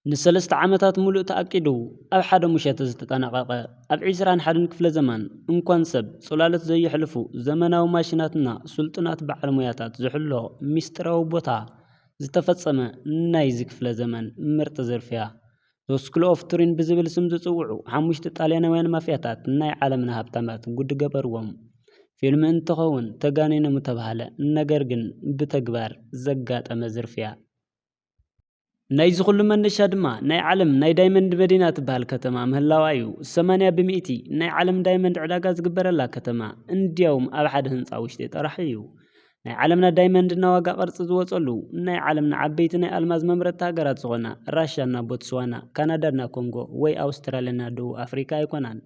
ንሰለስተ ዓመታት ሙሉእ ተኣቂዱ ኣብ ሓደ ሙሸት ዝተጠናቐቐ፣ ኣብ ዕስራን ሓደን ክፍለ ዘመን እንኳን ሰብ ጽላሎት ዘየሕልፉ ዘመናዊ ማሽናትና ስልጡናት በዓል ሞያታት ዝሕሎ ሚስጥራዊ ቦታ ዝተፈጸመ ናይዚ ክፍለ ዘመን ምርጢ ዝርፍያ። The School of Turin ብዝብል ስም ዝጽውዑ ሓሙሽተ ጣልያናውያን ማፍያታት ናይ ዓለምና ሃብታማት ጉድ ገበርዎም። ፊልም እንትኸውን ተጋኒኑ ምተባህለ፣ ነገር ግን ብተግባር ዘጋጠመ ዝርፍያ። ናይዚ ኩሉ መነሻ ድማ ናይ ዓለም ናይ ዳይመንድ መዲና ትበሃል ከተማ ምህላዋ እዩ። ሰማንያ ብሚእቲ ናይ ዓለም ዳይመንድ ዕዳጋ ዝግበረላ ከተማ እንዲያውም ኣብ ሓደ ህንፃ ውሽጢ ጥራሕ እዩ። ናይ ዓለምና ዳይመንድ እና ዋጋ ቅርፂ ዝወፀሉ ናይ ዓለምና ዓበይቲ ናይ ኣልማዝ መምረትቲ ሃገራት ዝኾና ራሻ እና ቦትስዋና፣ ካናዳ እና ኮንጎ ወይ ኣውስትራልያ እና ደቡብ ኣፍሪካ ኣይኮናን።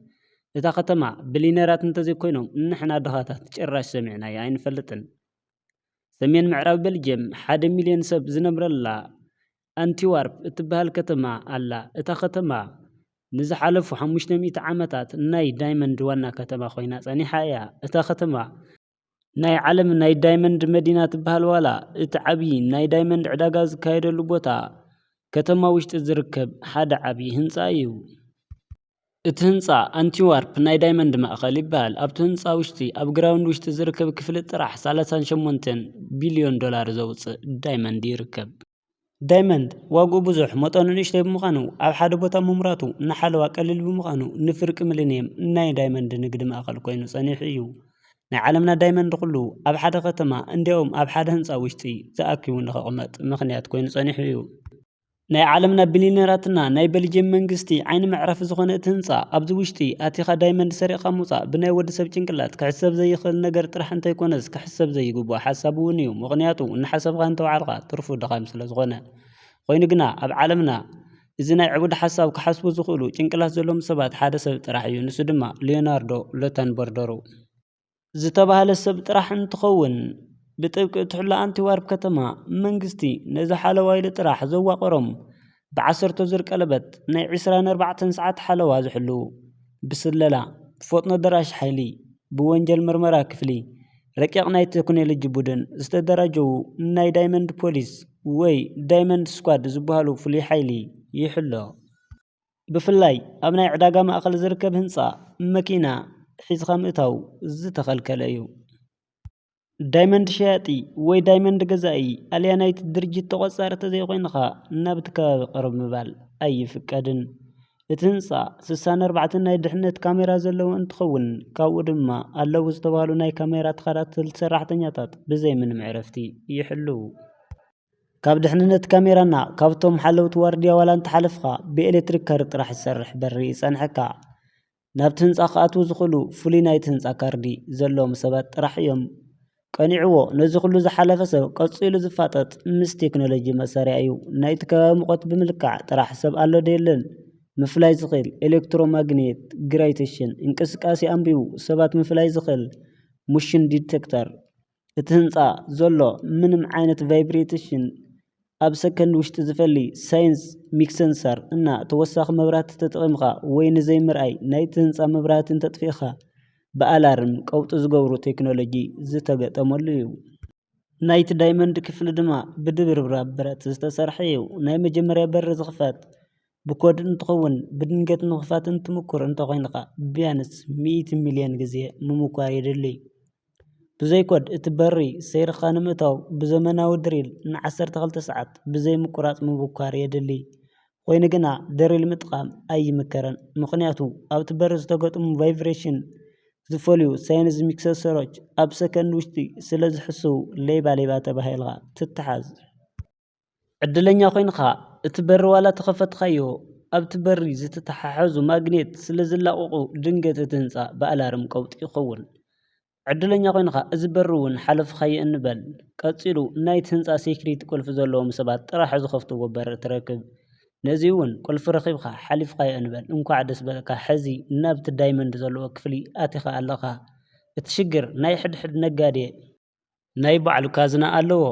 እታ ከተማ ብሊነራት እንተዘይኮይኖም ንሕና ድኻታት ጭራሽ ሰሚዕናያ ኣይንፈልጥን። ሰሜን ምዕራብ ቤልጅየም ሓደ ሚልዮን ሰብ ዝነብረላ ኣንቲዋርፕ እትበሃል ከተማ ኣላ። እታ ከተማ ንዝሓለፉ ሓሙሽተ ሚእቲ ዓመታት ናይ ዳይመንድ ዋና ከተማ ኮይና ጸኒሓ እያ። እታ ከተማ ናይ ዓለም ናይ ዳይመንድ መዲና ትበሃል ዋላ እቲ ዓብዪ ናይ ዳይመንድ ዕዳጋ ዝካየደሉ ቦታ ከተማ ውሽጢ ዝርከብ ሓደ ዓብዪ ህንጻ እዩ። እቲ ህንጻ ኣንቲዋርፕ ናይ ዳይመንድ ማእከል ይበሃል። ኣብቲ ህንጻ ውሽጢ ኣብ ግራውንድ ውሽጢ ዝርከብ ክፍሊ ጥራሕ ሰላሳን ሸሞንተን ቢልዮን ዶላር ዘውጽእ ዳይመንድ ይርከብ። ዳይመንድ ዋግኡ ብዙሕ መጠኑ ንእሽተይ ብምዃኑ ኣብ ሓደ ቦታ ምምራቱ ንሓለዋ ቀሊል ብምዃኑ ንፍርቂ ሚሊንየም ናይ ዳይመንድ ንግዲ ማእከል ኮይኑ ጸኒሑ እዩ። ናይ ዓለምና ዳይመንድ ኩሉ ኣብ ሓደ ከተማ እንዲያውም ኣብ ሓደ ህንጻ ውሽጢ ተኣኪቡ ንኸቕመጥ ምኽንያት ኮይኑ ጸኒሑ እዩ። ናይ ዓለምና ቢሊነራትና ናይ ቤልጅየም መንግስቲ ዓይኒ መዕረፊ ዝኾነ እቲ ህንፃ ኣብዚ ውሽጢ ኣቲኻ ዳይመንድ ሰሪቕካ ምውፃእ ብናይ ወዲ ሰብ ጭንቅላት ክሕሰብ ዘይኽእል ነገር ጥራሕ እንተይኮነስ ክሕሰብ ዘይግብኦ ሓሳብ እውን እዩ። ምኽንያቱ እናሓሰብካ እንተውዓልካ ትርፉ ድኻም ስለ ዝኾነ። ኮይኑ ግና ኣብ ዓለምና እዚ ናይ ዕቡድ ሓሳብ ክሓስቡ ዝኽእሉ ጭንቅላት ዘለዎም ሰባት ሓደ ሰብ ጥራሕ እዩ። ንሱ ድማ ሊዮናርዶ ሎተንበርደሩ ዝተባህለ ሰብ ጥራሕ እንትኸውን፣ ብጥብቂ እትሕሎ ኣንቲዋርፕ ከተማ መንግስቲ ነዚ ሓለዋ ኢሉ ጥራሕ ዘዋቐሮም ብዓሰርተ ዙር ቀለበት ናይ ዕስራን ኣርባዕተን ሰዓት ሓለዋ ዝሕልዉ፣ ብስለላ፣ ብፈጥኖ ደራሽ ሓይሊ፣ ብወንጀል ምርመራ ክፍሊ፣ ረቂቕ ናይ ቴክኖሎጂ ቡድን ዝተደራጀዉ ናይ ዳይመንድ ፖሊስ ወይ ዳይመንድ ስኳድ ዝበሃሉ ፍሉይ ሓይሊ ይሕሎ። ብፍላይ ኣብ ናይ ዕዳጋ ማእከል ዝርከብ ህንጻ መኪና ሒዝኻ ምእታው ዝተኸልከለ እዩ። ዳይመንድ ሸያጢ ወይ ዳይመንድ ገዛኢ ኣልያ ናይቲ ድርጅት ተቖጻሪ ተዘይኮይንኻ ናብቲ ከባቢ ቅርብ ምባል ኣይፍቀድን። እቲ ህንጻ ስሳን ኣርባዕተን ናይ ድሕነት ካሜራ ዘለዎ እንትኸውን፣ ካብኡ ድማ ኣለዉ ዝተባህሉ ናይ ካሜራ ተኸታተልቲ ሰራሕተኛታት ብዘይ ምንም ዕረፍቲ ይሕልዉ። ካብ ድሕንነት ካሜራና ካብቶም ሓለውቲ ዋርድያ ዋላ እንተሓለፍኻ ብኤሌክትሪክ ካርድ ጥራሕ ዝሰርሕ በሪ ይጸንሐካ። ናብቲ ህንጻ ክኣትዉ ዝኽእሉ ፍሉይ ናይቲ ህንጻ ካርዲ ዘለዎም ሰባት ጥራሕ እዮም። ቀኒዕዎ ነዚ ኩሉ ዝሓለፈ ሰብ ቀጺሉ ዝፋጠጥ ምስ ቴክኖሎጂ መሳርያ እዩ። ናይቲ ከባቢ ሙቐት ብምልካዕ ጥራሕ ሰብ ኣሎ ዶ የለን ምፍላይ ዝኽእል ኤሌክትሮማግኔት ግራይቴሽን እንቅስቃሴ ኣንቢቡ ሰባት ምፍላይ ዝኽእል ሙሽን ዲቴክተር እቲ ህንጻ ዘሎ ምንም ዓይነት ቫይብሬሽን ኣብ ሰከንድ ውሽጢ ዝፈሊ ሳይንስ ሚክ ሰንሰር እና ተወሳኺ መብራህቲ ተጠቒምካ ወይ ንዘይምርኣይ ናይቲ ህንጻ መብራህቲ እንተጥፊእኻ ብኣላርም ቀውጢ ዝገብሩ ቴክኖሎጂ ዝተገጠመሉ እዩ። ናይቲ ዳይመንድ ክፍሊ ድማ ብድብርብራብ ብረት ዝተሰርሐ እዩ። ናይ መጀመርያ በሪ ዝኽፈት ብኮድ እንትኸውን ብድንገት ንምኽፋት እንትምኩር እንተኾይንኻ ቢያንስ ሚእቲ ሚልዮን ግዜ ምምኳር የድሊ። ብዘይ ኮድ እቲ በሪ ሰይርካ ንምእታው ብዘመናዊ ድሪል ንዓሰርተ ክልተ ሰዓት ብዘይ ምቁራጽ ምብኳር የድሊ። ኮይኑ ግና ድሪል ምጥቃም ኣይምከረን፣ ምኽንያቱ ኣብቲ በሪ ዝተገጥሙ ቫይብሬሽን ዝፈልዩ ሳይንስ ሚክሰሰሮች ኣብ ሰከንድ ውሽጢ ስለ ዝሕስው ሌባ ሌባ ተባሂልካ ትተሓዝ። ዕድለኛ ኮይንኻ እቲ በሪ ዋላ ተኸፈትካዮ ኣብቲ በሪ ዝተተሓሓዙ ማግኔት ስለ ዝላቐቑ ድንገት እቲ ህንፃ ብኣላርም ቀውጢ ይኸውን። ዕድለኛ ኮይንኻ እዚ በሪ እውን ሓለፍኻዮ እንበል። ቀፂሉ ናይቲ ህንፃ ሴክሪቲ ቁልፊ ዘለዎም ሰባት ጥራሕ ዝኸፍትዎ በሪ ትረክብ። ነዚ እውን ቁልፊ ረኺብካ ሓሊፍካዮ እንበል። እንኳዕ ደስ በለካ። ሕዚ ናብቲ ዳይመንድ ዘለዎ ክፍሊ ኣቲኻ ኣለኻ። እቲ ሽግር ናይ ሕድሕድ ነጋዴ ናይ ባዕሉ ካዝና ኣለዎ።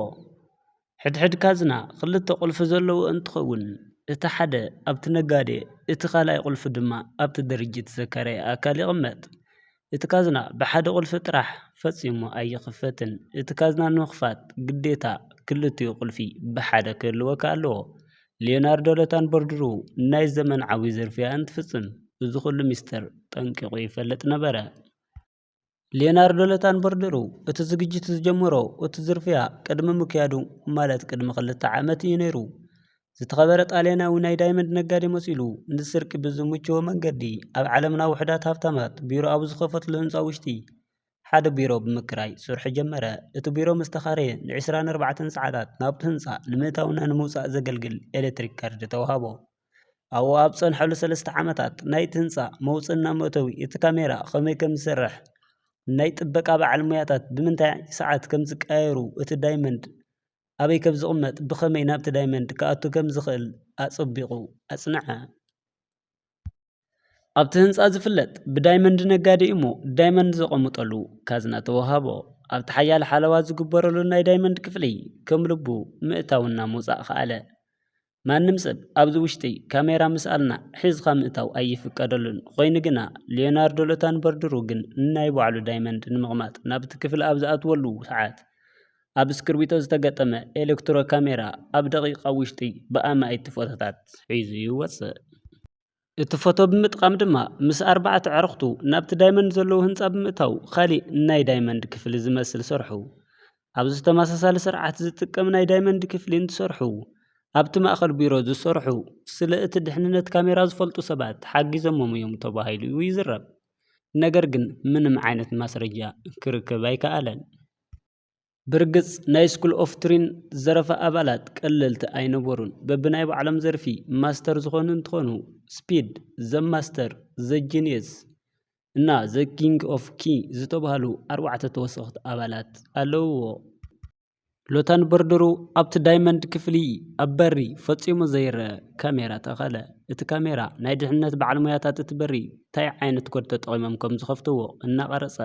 ሕድሕድ ካዝና ክልተ ቁልፊ ዘለዎ እንትኸውን፣ እቲ ሓደ ኣብቲ ነጋዴ፣ እቲ ካልኣይ ቁልፊ ድማ ኣብቲ ድርጅት ዘካረየ ኣካል ይቕመጥ። እቲ ካዝና ብሓደ ቁልፊ ጥራሕ ፈጺሙ ኣይኽፈትን። እቲ ካዝና ንምኽፋት ግዴታ ክልቲኡ ቁልፊ ብሓደ ክህልወካ ኣለዎ። ሊዮናርዶ ሎታንበርድሩ ናይ ዘመን ዓብዪ ዝርፍያ እንትፍጽም፣ እዚ ኩሉ ሚስጥር ጠንቂቑ ይፈልጥ ነበረ። ሊዮናርዶ ሎታንበርድሩ እቲ ዝግጅት ዝጀመሮ፣ እቲ ዝርፍያ ቅድሚ ምክያዱ፣ ማለት ቅድሚ ክልተ ዓመት እዩ ነይሩ። ዝተኸበረ ጣልያናዊ ናይ ዳይመንድ ነጋዴ መሲሉ፣ ንስርቂ ብዝምችዎ መንገዲ ኣብ ዓለምና ውሑዳት ሃብታማት ቢሮ ኣብ ዝኸፈትሉ ህንጻ ውሽጢ ሓደ ቢሮ ብምክራይ ስርሑ ጀመረ። እቲ ቢሮ ምስ ተኻረየ፣ ን ዕስራን ኣርባዕተን ሰዓታት ናብቲ ህንጻ ንምእታውና ንምውጻእ ዘገልግል ኤሌክትሪክ ካርድ ተዋህቦ። ኣብኡ ኣብ ዝጸንሐሉ ሰለስተ ዓመታት፣ ናይቲ ህንጻ መውጽእና መእተዊ፣ እቲ ካሜራ ከመይ ከም ዝሰርሕ፣ ናይ ጥበቃ በዓል ሞያታት ብምንታይ ሰዓት ከም ዝቀያየሩ፣ እቲ ዳይመንድ ኣበይ ከም ዝቕመጥ፣ ብኸመይ ናብቲ ዳይመንድ ክኣቱ ከም ዝኽእል ኣጸቢቑ ኣጽንዐ። ኣብቲ ህንጻ ዝፍለጥ ብዳይመንድ ነጋዴ እሞ፣ ዳይመንድ ዘቐምጠሉ ካዝና ተወሃቦ። ኣብቲ ሓያል ሓለዋ ዝግበረሉ ናይ ዳይመንድ ክፍሊ፣ ከም ልቡ ምእታውና ምውጻእ ከኣለ። ማንም ሰብ ኣብዚ ውሽጢ፣ ካሜራ ምስኣልና ሒዝኻ ምእታው ኣይፍቀደሉን። ኮይኑ ግና፣ ሊዮናርዶ ሎታንበርድሩ ግን ናይ ባዕሉ ዳይመንድ ንምቕማጥ ናብቲ ክፍሊ ኣብ ዝኣትወሉ ሰዓት፣ ኣብ እስክርቢቶ ዝተገጠመ ኤሌክትሮ ካሜራ ኣብ ደቂቓ ውሽጢ ብኣማኢት ፎቶታት ሒዙ ይወጽእ። እቲ ፎቶ ብምጥቃም ድማ፣ ምስ ኣርባዕተ ኣዕሩኽቱ ናብቲ ዳይመንድ ዘለዎ ህንጻ ብምእታው፣ ካሊእ ናይ ዳይመንድ ክፍሊ ዝመስል ሰርሑ። ኣብዚ ተመሳሳሊ ስርዓት ዝጥቀም ናይ ዳይመንድ ክፍሊ እንትሰርሑ፣ ኣብቲ ማእከል ቢሮ ዝሰርሑ፣ ስለ እቲ ድሕንነት ካሜራ ዝፈልጡ ሰባት ሓጊዞሞም እዮም ተባሂሉ ይዝረብ። ነገር ግን፣ ምንም ዓይነት ማስረጃ ክርከብ ኣይከኣለን። ብርግጽ፣ ናይ ስኩል ኦፍ ቱሪን ዘረፋ ኣባላት ቀለልቲ ኣይነበሩን። በብናይ ባዕሎም ዘርፊ ማስተር ዝኾኑ እንትኾኑ፣ ስፒድ፣ ዘ ማስተር፣ ዘ ጂንየስ እና ዘ ኪንግ ኦፍ ኪ ዝተባህሉ ኣርባዕተ ተወሰኽቲ ኣባላት ኣለውዎ። ሎታንበርደሩ ኣብቲ ዳይመንድ ክፍሊ ኣብ በሪ ፈጺሙ ዘይረአ ካሜራ ተኸለ። እቲ ካሜራ ናይ ድሕነት በዓል ሞያታት እቲ በሪ እንታይ ዓይነት ኮድ ተጠቒሞም ከም ዝኸፍትዎ እናቐረጸ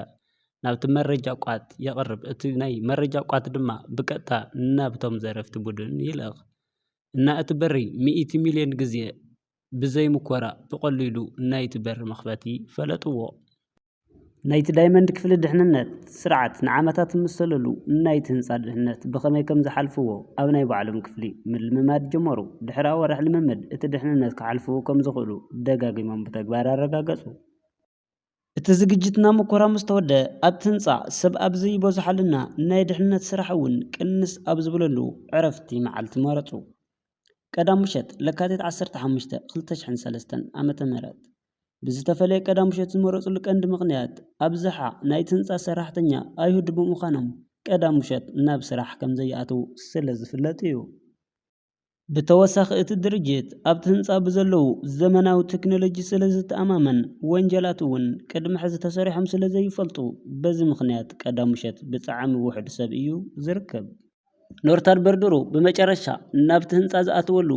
ናብቲ መረጃ ቋት የቕርብ። እቲ ናይ መረጃ ቋት ድማ ብቀጥታ ናብቶም ዘረፍቲ ቡድን ይልእኽ። እና እቲ በሪ ሚእቲ ሚልዮን ግዜ ብዘይ ምኮራ ብቐሊሉ ናይቲ በሪ መኽፈቲ ፈለጥዎ። ናይቲ ዳይመንድ ክፍሊ ድሕንነት ስርዓት ንዓመታት ምስ ሰለሉ፣ ናይቲ ህንጻ ድሕነት ብኸመይ ከም ዝሓልፍዎ ኣብ ናይ ባዕሎም ክፍሊ ምልምማድ ጀመሩ። ድሕሪ ኣዋርሕ ልምምድ፣ እቲ ድሕንነት ክሓልፍዎ ከም ዝኽእሉ ደጋጊሞም ብተግባር ኣረጋገጹ። እቲ ዝግጅትና ምኮራ ምስ ተወደ፣ ኣብቲ ህንጻ ሰብ ኣብ ዘይበዝሓሉና ናይ ድሕነት ስራሕ እውን ቅንስ ኣብ ዝበለሉ ዕረፍቲ መዓልቲ መረጹ። ቀዳም ምሸት ለካቲት ዓሰርተ ሓሙሽተ ክልተ ሽሕን ሰለስተን ዓመተ ምህረት ብዝተፈለየ ቀዳም ምሸት ዝመረጹሉ ቀንዲ ምኽንያት፣ ኣብዝሓ ናይቲ ህንጻ ሰራሕተኛ ኣይሁድ ብምዃኖም፣ ቀዳም ምሸት ናብ ስራሕ ከም ዘይኣትዉ ስለ ዝፍለጥ እዩ። ብተወሳኺ፣ እቲ ድርጅት ኣብቲ ህንጻ ብዘለዉ ዘመናዊ ቴክኖሎጂ ስለ ዝተኣማመን፣ ወንጀላት እውን ቅድሚ ሕዚ ተሰሪሖም ስለ ዘይፈልጡ፣ በዚ ምኽንያት ቀዳም ምሸት ብጣዕሚ ውሑድ ሰብ እዩ ዝርከብ። ኖርታድ በርድሩ ብመጨረሻ ናብቲ ህንጻ ዝኣተወሉ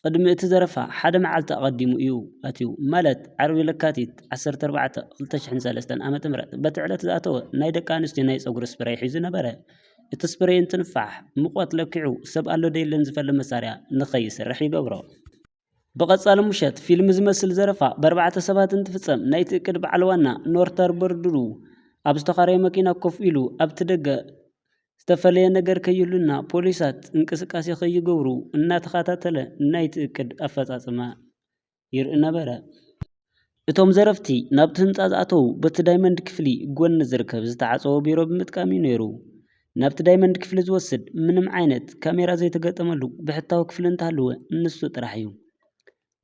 ቅድሚ እቲ ዘረፋ ሓደ መዓልቲ ኣቐዲሙ እዩ ኣትዩ፣ ማለት ዓርቢ ለካቲት ዓሰርተ ኣርባዕተ ክልተ ሽሕን ሰለስተን ዓመተ ምህረት። በቲ ዕለት ዝኣተወ ናይ ደቂ ኣንስትዮ ናይ ጸጉሪ ስፕሬይ ሒዙ ነበረ። እቲ ስፕሬይ እንትንፋሕ፣ ሙቐት ለኪዑ ሰብ ኣሎ ዶ የለን ዝፈሊ መሳርያ ንኸይሰርሕ ይገብሮ። ብቐጻሊ ምሸት ፊልም ዝመስል ዘረፋ ብኣርባዕተ ሰባት እንትፍጸም፣ ናይቲ እቅድ በዓል ዋና ኖርታድ በርድሩ ኣብ ዝተኻረየ መኪና ኮፍ ኢሉ ኣብቲ ደገ ዝተፈለየ ነገር ከይህሉና ፖሊሳት እንቅስቃሴ ከይገብሩ እናተኸታተለ ናይቲ እቅድ ኣፈጻጽማ ይርኢ ነበረ። እቶም ዘረፍቲ ናብቲ ህንጻ ዝኣተዉ በቲ ዳይመንድ ክፍሊ ጎኒ ዝርከብ ዝተዓጸወ ቢሮ ብምጥቃም እዩ ነይሩ። ናብቲ ዳይመንድ ክፍሊ ዝወስድ ምንም ዓይነት ካሜራ ዘይተገጠመሉ ብሕታዊ ክፍሊ እንተሃለወ ንሱ ጥራሕ እዩ።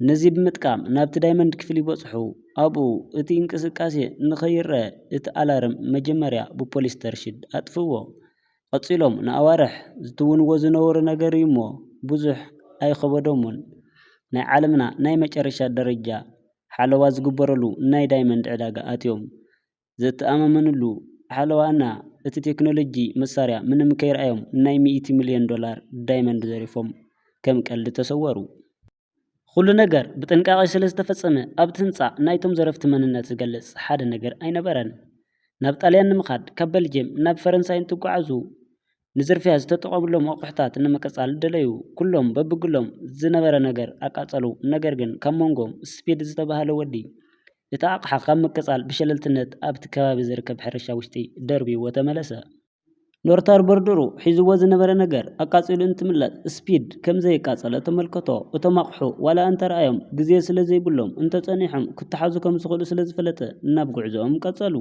ነዚ ብምጥቃም ናብቲ ዳይመንድ ክፍሊ በጽሑ። ኣብኡ እቲ እንቅስቃሴ ንኸይረአ እቲ ኣላርም መጀመርያ ብፖሊስ ተርሽድ ኣጥፍእዎ። ቀጺሎም ንኣዋርሕ ዝትውንዎ ዝነበሩ ነገር እዩ እሞ ብዙሕ ኣይኸበዶምን። ናይ ዓለምና ናይ መጨረሻ ደረጃ ሓለዋ ዝግበረሉ ናይ ዳይመንድ ዕዳጋ ኣትዮም። ዘተኣማምንሉ ሓለዋና እቲ ቴክኖሎጂ መሳርያ ምንም ከይረኣዮም ናይ ሚእቲ ሚልዮን ዶላር ዳይመንድ ዘሪፎም ከም ቀልዲ ተሰወሩ። ኩሉ ነገር ብጥንቃቄ ስለ ዝተፈጸመ ኣብቲ ህንጻ ናይቶም ዘረፍቲ መንነት ዝገልጽ ሓደ ነገር ኣይነበረን። ናብ ጣልያን ንምኻድ ካብ በልጅየም ናብ ፈረንሳይ እንትጓዓዙ ንዝርፍያ ዝተጠቐምሎም ኣቑሑታት ንምቅጻል ደለዩ። ኩሎም በብግሎም ዝነበረ ነገር ኣቃጸሉ። ነገር ግን ካብ መንጎም ስፒድ ዝተባህለ ወዲ እቲ ኣቕሓ ካብ ምቅጻል ብሸለልትነት ኣብቲ ከባቢ ዝርከብ ሕርሻ ውሽጢ ደርብይዎ ተመለሰ። ኖርታር ቦርደሩ ሒዝዎ ዝነበረ ነገር ኣቃጺሉ እንትምለስ፣ ስፒድ ከም ዘየቃጸለ ተመልከቶ። እቶም ኣቑሑ ዋላ እንተረኣዮም፣ ግዜ ስለ ዘይብሎም፣ እንተጸኒሖም ክተሓዙ ከም ዝኽእሉ ስለ ዝፈለጠ፣ ናብ ጉዕዞኦም ቀጸሉ።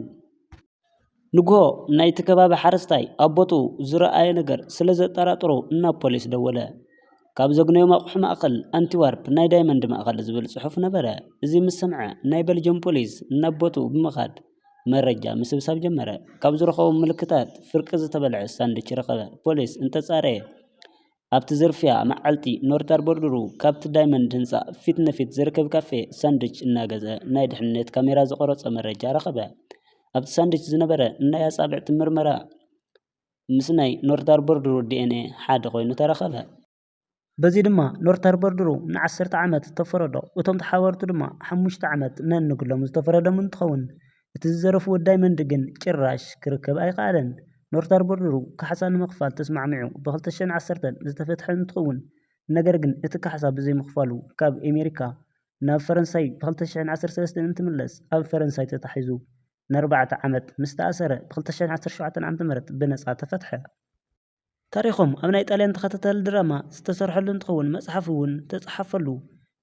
ንግሆ ናይቲ ከባቢ ሓረስታይ ኣብ ቦትኡ ዝረኣየ ነገር ስለ ዘጠራጥሮ ናብ ፖሊስ ደወለ። ካብ ዘግነዮም ኣቑሑ ማእከል ኣንቲዋርፕ ናይ ዳይመንድ ማእከል ዝብል ጽሑፍ ነበረ። እዚ ምስ ሰምዐ ናይ በልጅየም ፖሊስ ናብ ቦትኡ ብምኻድ መረጃ ምስብሳብ ጀመረ። ካብ ዝረኸቦም ምልክታት ፍርቂ ዝተበልዐ ሳንድች ረኸበ። ፖሊስ እንተጻረየ ኣብቲ ዝርፍያ መዓልቲ ኖርታር ቦርደሩ ካብቲ ዳይመንድ ህንጻ ፊት ንፊት ዝርከብ ካፌ ሳንድች እናገዝአ ናይ ድሕነት ካሜራ ዝቐረጾ መረጃ ረኸበ። ኣብቲ ሳንድች ዝነበረ ናይ ኣጻብዕቲ ምርመራ ምስ ናይ ኖርታር ቦርደሩ ዲ ኤን ኤ ሓደ ኮይኑ ተረኸበ። በዚ ድማ ኖርታር ቦርደሩ ንዓሰርተ ዓመት ተፈረዶ። እቶም ተሓበርቱ ድማ ሓሙሽተ ዓመት ነንግሎም ዝተፈረዶም እንትኸውን፣ እቲ ዝዘረፍዎ ዳይመንድ ግን ጭራሽ ክርከብ ኣይከኣለን። ኖርታር ቦርደሩ ካሕሳ ንምኽፋል ተስማዕሚዑ ብ ክልተ ሽሕን ዓሰርተን ዝተፈትሐ እንትኸውን፣ ነገር ግን እቲ ካሕሳ ብዘይምኽፋሉ ካብ ኤሜሪካ ናብ ፈረንሳይ ብ ክልተ ሽሕን ዓሰርተ ሰለስተን እንትምለስ ኣብ ፈረንሳይ ተታሒዙ ንኣርባዕተ ዓመት ምስ ተኣሰረ ብ ክልተ ሽሕን ዓሰርተ ሸውዓተን ዓመተ ምህረት ብነጻ ተፈትሐ። ታሪኾም ኣብ ናይ ጣልያን ተኸታታሊ ድራማ ዝተሰርሐሉ እንትኸውን፣ መጽሓፍ እውን ተጻሓፈሉ።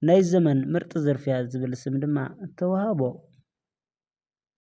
ናይ ዘመን ምርጢ ዝርፍያ ዝብል ስም ድማ ተዋህቦ።